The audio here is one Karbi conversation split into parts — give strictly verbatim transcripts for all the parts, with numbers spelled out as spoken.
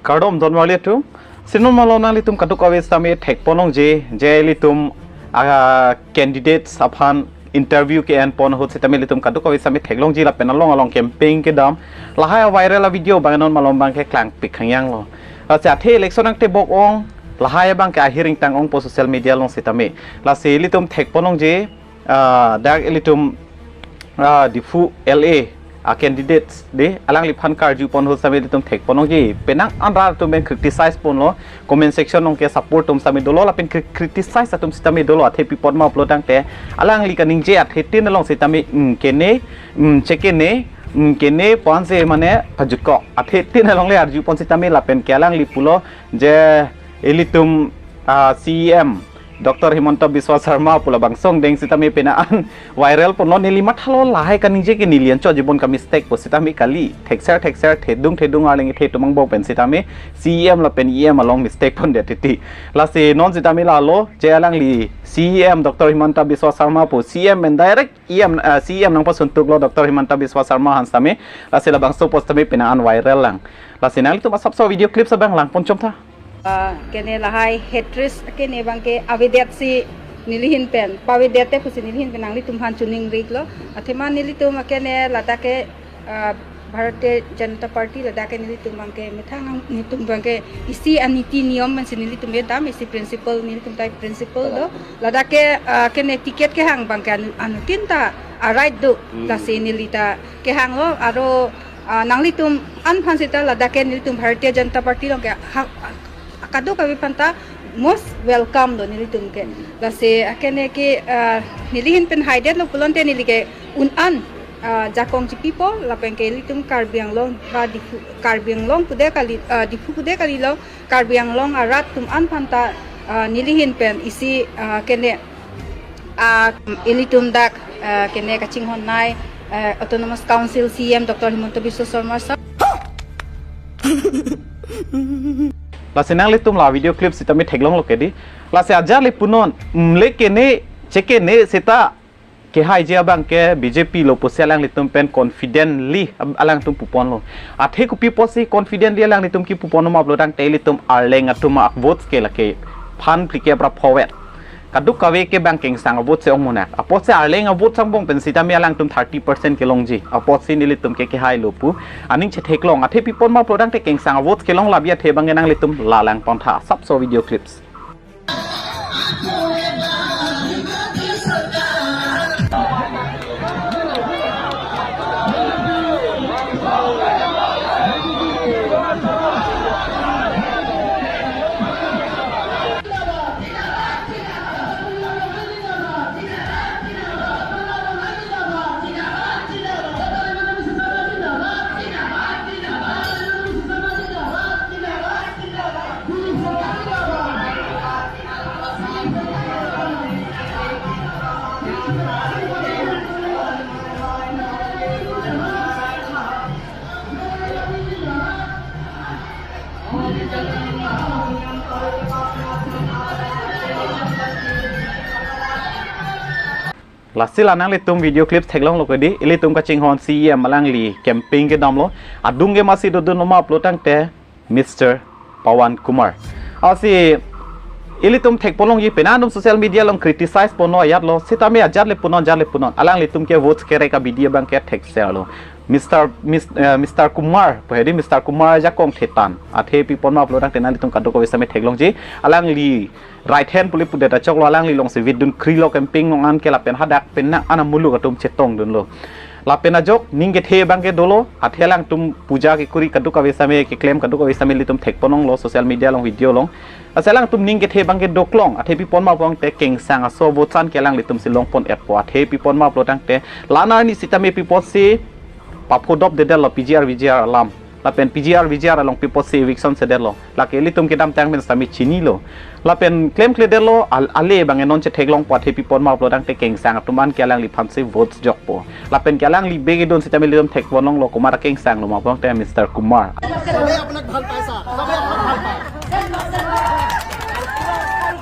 Kardom don marli atum. Si non malom nanglitum kadokave sitame thekpon longji, je ilitum a candidates aphan interview ke-enpon ahut sitame ilitum kadokave sitame theklongji lapen along along campaign kedam. Lahai a viral a video abang non malom abangke klangpik hangyang lo. Lasi athe election angtebok ong, lahai abangke ahiring tang ongpo social media along sitame. Lasi ilitum thekpon longji, ah, dak ilitum, ah, Diphu L A a candidates de alangliphan karjupon ahut sitame ilitum thekpon longji. Penang anra atum pen criticize ponlo, comment section along ke support atum sitame dolo lapen cri-, criticize atum sitame dolo, athe pi apot ma pulo tangte alangli kaningje athe tin along sitame, mm, kene, mm, chekene, mm, kene ponsi mane pajutkok. Athe tin along le arjupon sitame lapen ke alangli pulo je ilitum, ah, C E M Doctor Himanta Biswa Sarma pu labangso angdeng sitame penang an viral ponlo. Neli mathalo lahai kaningje ke neli anchot jibon ka mistake po sitame kali, thekser thekser thedung thedung arleng the tumang bo pen sitame C E M lapen E M along mistake pondet titi. Lasi non sitame lalo je alangli C E M Doctor Himanta Biswa Sarma pu C E M pen direct E M, ah, C E M nangpasun tuklo Doctor Himanta Biswa Sarma aphan sitame. Lasi labangso post sitame penang an viral lang. Lasi nanglitum asapso video clips abang langpon chomtha. Ah, kene lahai hatred kene abangke avedet si nelihin pen, pavedet te pusi nelihin pen nanglitum aphan chuning riklo. Athema nelitum kene ladak ke, ah, Bharatiya Janata Party ladak ke nelitum abangke methang nang-, nelitum abangke isi aniti niyom pensi nelitum kedam, isi principle, nelitum tai principle do. Ladak ke, ah, kene ticket kehang abangke anu, anutin ta a right do. Hmm. Lasi neli ta kehanglo, aro, ah, nanglitum an aphan sita ladak ke nelitum Bharatiya Janata Party along ke ha, kadokave aphan ta most welcome do nelitum ke. Hmm. Lasi akene ke, ah, nelihin pen haidetlo pulote neli ke un an, ah, jakong chipipo lapen ke ilitum Karbi Anglong ba Diphu, Karbi Anglong pude kali, ah, Diphu pude kalilo, Karbi Anglong arat atum an aphan ta, ah, nelihin pen isi, ah, kene, ah, ilitum dak, ah, kene kachinghon nei, ah, Autonomous Council C E M Doctor Himanta Biswa Sarma sir. Lasi nanglitum la video clip sitame theklonglo ke di. Lasi ajat le punon, mm, le kene, chekene sita kehaiji abangke B J P lo pusi alanglitum pen confidently ab-, alangtum puponlo. Athe kopi apotsi confidently alanglitum kepuponlo ma pulo tangte ilitum arleng atum a votes ke lake phan phlikep ra pho vet. Kadokave ke abang kengsang a votes si ong munak. Apotsi arleng a votes angbong pen sitame alangtum thirty percent kelongji. Apotsi nelitum ke kehailo pu aning chetheklong. Athe pi apot ma pulo tangte kengsang a votes kelong labi athe abangke nanglitum la langpontha. Asapso video clips. Lasi la nanglitum video clips theklonglo ke di, ilitum kachinghon C E M alangli campaign kedamlo, adung ke masi dodun ma pulo tangte Mister Pawan Kumar. Lasi ilitum thekpon longji penang atum social media along criticize ponlo ajatlo, sitame ajat le punon, ajat le punon. Alanglitum ke votes kerek abidi abangke thekserlo. Mister, Mis-, eh, Mister Kumar, pu hedi Mister Kumar ajakong thetan. Athe pi apot ma pulo tangte nanglitum kadokave sitame theklongji. Alangli right hand pule pudet achoklo, alangli alongsi vit dun krilo campaign along an ke lapen hadak penang an amuluk atum chetongdunlo. Lapen ajok ning kethe abangke dolo, athe alangtum puja kekuri kadokave sitame keklem kadokave sitame ilitum thekpon longlo social media along video along. Lasi alangtum ning kethe abangke doklong, athe pi apot ma pulo tangte kengsang aso votes an ke alanglitum si longpon-etpo, athe pi apot ma pulo tangte la arni sitame pi apotsi paphodop dedetlo P G R V G R alam. Lapen P G R V G R along pi apotsi eviction sedetlo. Lake ilitum kedamtang pen sitame chinilo. Lapen klemkledetlo al-, ale abang non chetheklongpo, athe pi apot ma pulo tangte kengsang atum an ke alangliphansi votes jokpo. Lapen ke alangli bek edun sitame ilitum thekpon longlo komat akengsanglo ma pulo tangte Mister Kumar. সবেই আপোনাক ভাল পায় ছাৰ, সবেই আপোনাক ভাল পায়।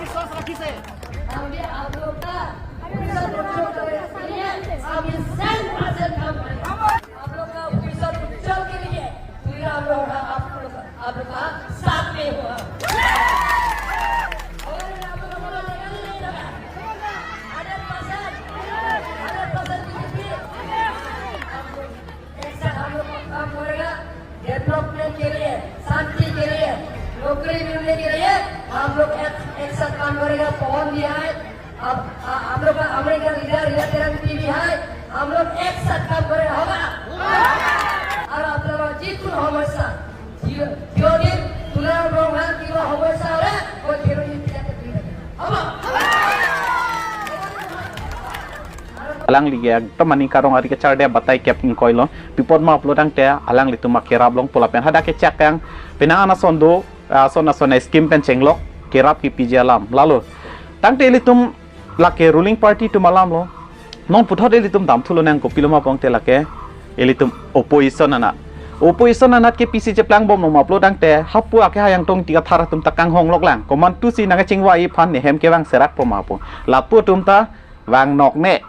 বিশ্বাস ৰাখিছে। आप लोग का भविष्य उज्जवल के लिए पूरा हम लोग का, आप लोग का और हम लोग का मदद नहीं लगा। Hundred percent, hundred percent BJP. एक साथ हम लोग काम करेगा, डेवलपमेंट के लिए, शांति के लिए, नौकरी मिलने के लिए हम लोग एक, एक साथ काम करेगा। पवन भी है, अब, आ, हम लोग का अमेरिका लीडर रिया तेरंग भी है, हम लोग एक साथ काम करेगा, होगा? और आप लोग जितने हमेशा, जो, जो दिन तुलाराम रोंगहार की वो हमेशा हो रहा है, वो फिर भी पिया के पी रहे हैं। होगा? Alangli ke ekdom aning karong ari kecharde batai kep ingkoilo. Pi apot ma pulo tangte alanglitum akerap longpo lapen hadak kechak kang penang an ason do, ason ason scheme pen chenglok kerap kepiji alam. Lalo tangte ilitum lake ruling party atum alamlo. Non puthot ilitum damthulo nang kopilo ma pulote lake ilitum opposition anat. Opposition anat ke pisi cheplangbomlo ma pulo tangte hapu akehai angtong ti kathar atum ta kanghong loklang. Komantusi nangkachingvai aphan ne hem kevang serakpo ma pu. Lapu atum ta vangnok ne,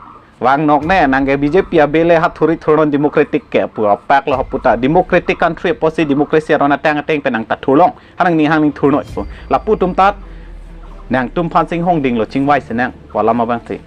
vangnok ne, nang ke BJP abele ha thuri thurnon democratic ke pu apaklo hapu ta. Democratic country apotsi democracy aron ateng ateng pen nang ta thurlong. Ha nangning hangning thurnoi pu. Lapu atum ta nangtum aphan singhong dinglo chingvai senang pu alam abang si.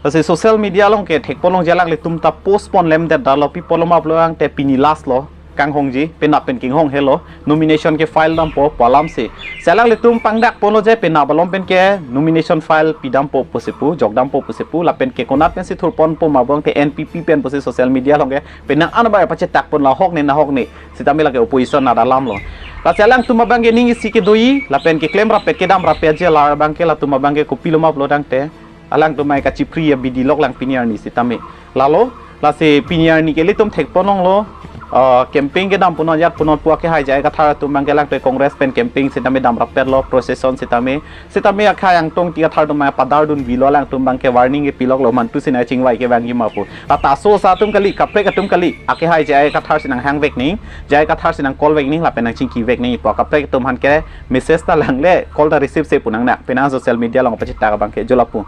Lasi social media along ke thekponlongji alanglitum ta postpone lemdet dalo pi apotlo ma pulo tangte pini last lo. Kanghongji, penap pen kinghong helo, nomination kefile dampo pu alam si. Si alanglitum pangdakponlo je penap along pen ke nomination file pidampo pusi pu, jokdampo pusi pu, lapen ke konat pensi thurponpo ma pulote NPP pen pusi social media along ke penang an abang pachetakpon, la ahok ne, na ahok ne, sitame lake opposition anat alamlo. Lasi alangtum abang ke ning isi kedoji, lapen keklem rapet kedam rapetji alar abang ke, latum abang ke kopilo ma pulo tangte alangtum mai kachipri abidi loklang pini arni sitame. Lalo, lasi pini arni ke ilitum thekponlonglo, ah, campaign kedam punon jat punon pu akehai J I Kathar atum abang ke alangtum Congress pen campaign sitame dam rapetlo, procession sitame, sitame akehai angtong ti Kathar atum abang padar dunvilo, alangtum abang ke warning kepiloklo, mantusi nangchingvai kevangji ma pu. Lata aso asa atum kali, kaprek atum kali, akehai J I Kathar si nanghangvek nangji, J I Kathar si nangcall vek nangji, lapen nangchingkivek nangji pu, kaprek atum aphan ke message ta langle, call ta receive se pu nangnak, penang social media along pachetak abang ke jo lapu.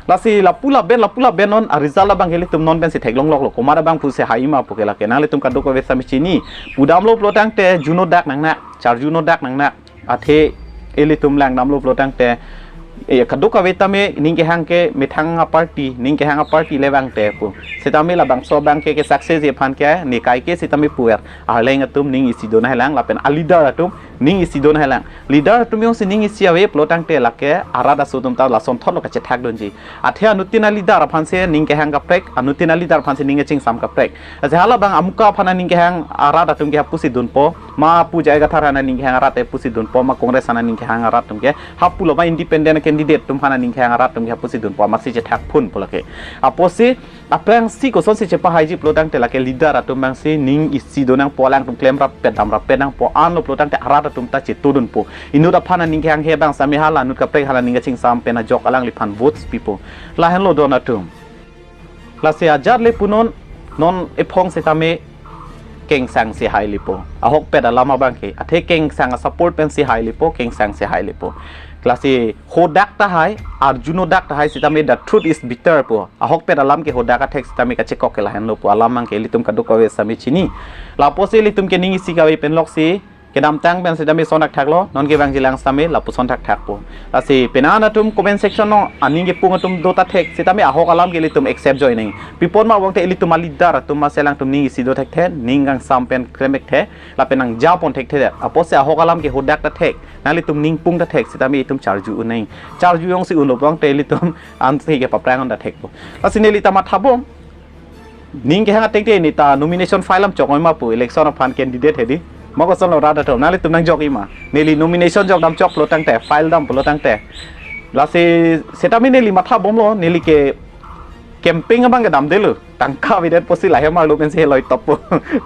Lasi lapu laben, lapu laben non aresult abang ke ilitum non pensi theklongloklo. Komat abang pusi haima pu ke lake nanglitum kadokave sitame chini. Pudamlo pulo tangte juno dak nangnak, charjuno dak nangnak. Athe ilitum langdamlo pulo tangte, eh, kadokave tame ning kehang ke methang aparty, ning kehang aparty le abang te pu. Sitame labangso abang ke ke success aphan ke ne kaike sitame puer. Arleng atum ning isi do nanglang lapen aleader atum ning isi do nanglang. Leader atum jongsi ning isi ave pulo tangte lake arat aso atum ta lasonthotlo kachethak dunji. Athe anuttin aleader aphansi ning kehang kaprek, anuttin aleader aphansi ning kachingsam kaprek. Lasi halabang amuka aphan aning kehang arat atum ke hapusi dunpo, ma pu J I Kathar aphan aning kehang arat hapusi dunpo, ma Congress aphan aning kehang arat atum ke hapulo, ma independent candidate atum aphan aning kehang arat atum ke hapusi dunpo, amatsi chethakphunpo lake. Apotsi aphrangsi kosonsi chepahaiji pulo tangte lake leader atum abangsi ning isi do nangpo, alangtum klem rapet dam rapet nangpo, anlo pulo tangte arat atum ta chetudunpo. Inut aphan aning kehang he abang sitame hala anut kaprek aphan aning kachingsam pen ajok alangliphan votes pipo. Lahenlo don atum. Lasi ajat le punon, non ephong sitame kengsang si hai lipo. Ahokpet alam abang ke. Athe kengsang asupport pensi hai lipo, kengsang si hai lipo. Lasi hodak ta hai, arjuno dak ta hai sitame the truth is bitter pu. Ahokpet alam ke hodak athek sitame kachekok ke lahenlo pu alam abang ke ilitum kadokave sitame chini. Lapotsi ilitum ke ning isi kave pen loksi kedamtang pen sitame son thakthaklo, non kevangjilang sitame lapuson thakthakpo. Lasi penang atum comment section along aning kepung atum do ta thek, sitame ahok alam ke ilitum accept joi nangji. Pi apot ma pulote ilitum aleader atum ma si alangtum ning isi do thekthe, ning kangsam pen klem thekthe, lapen nangjapon thekthe. Apotsi ahok alam ke hodak ta thek, nanglitum ning pung ta thek, sitame itum charju un nangji. Charju jongsi unlo pulote ilitum ansi ke paphrang un ta thekpo. Lasi neli ta mathabom. Ning kehang ateng te ne ta nomination file dam chok oi ma pu, election aphan candidate hedi. Ma kosonlo rat atum, nanglitum nangjokji ma. Neli nomination jokdam chok pulo tangte, file dam pulo tangte. Lasi sitame neli mathabomlo, neli ke campaign abang kedamdetlo. Tangka avedet apotsi lahei marlo pensi heloi top pu.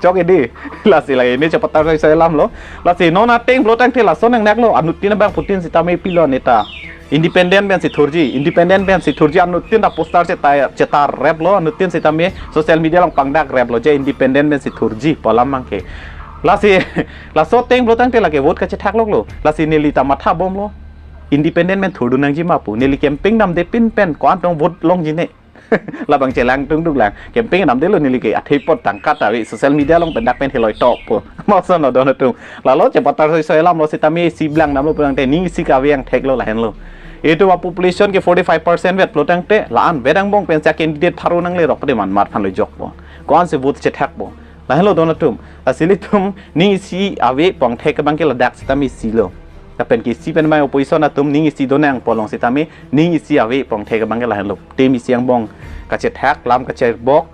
Chok hedi. Lasi lahei ne chepatar soi soi alamlo. Lasi non ateng pulo tangte lason nangnaklo, anuttin abangphutin sitame pilo ne ta. Independent pensi thurji, independent pensi thurji, anuttin ta poster chetai, chetar replo, anuttin sitame social media along pangdak replo je independent pensi thurji pu alam abang ke. Lasi, laso ateng pulo tangte lake vote kachethak loklo. Lasi neli ta mathabomlo. Independent pen thurdun nangji ma pu. Neli campaign damde pin pen ko-an tong vote longji ne. Labang chelang tungduk lang. Campaign namdelo neli ke athe apot tangka ta ave social media along pen dak pen heloi tok po. Masan no don atum. Lalo chepatar soi soi alam lo sitame isi blang namlo pulang te ning isi kave angthek lo lahenlo. Itum a population ke forty-five percent vet pulo tangte la-an vet angbong pen si a candidate pharo nanglerok pade man mat aphan lo jok po. Ko-an si vote chethak po. Lahenlo don atum. Lasi ilitum ning isi ave pu angthek abang ke ladak sitame isi lo. Lapen ke isi pen mai opposition atum ning isi donang pu along sitame ning isi ave pu angthek abang ke lahenlo. Tem isi angbong kachethak, lam kachebok.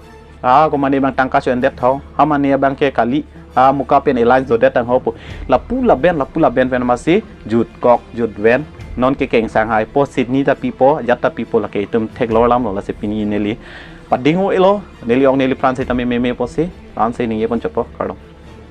Ah, ko mane abang tangka cho-endet tho. Ha mane abang ke kali. Ah, muka pen alliance dodet tang ho pu. Lapu laben, lapu laben pen masi jutkok, jutven. Non ke kengsang hai po, Sydney ta pipo, jat ta pipo, lake itum theklor alam lo, lasi pini neli pading-o-elo, neli ong neli pran sitame meme pusi, la-an si ningje pon chotpo, kardom.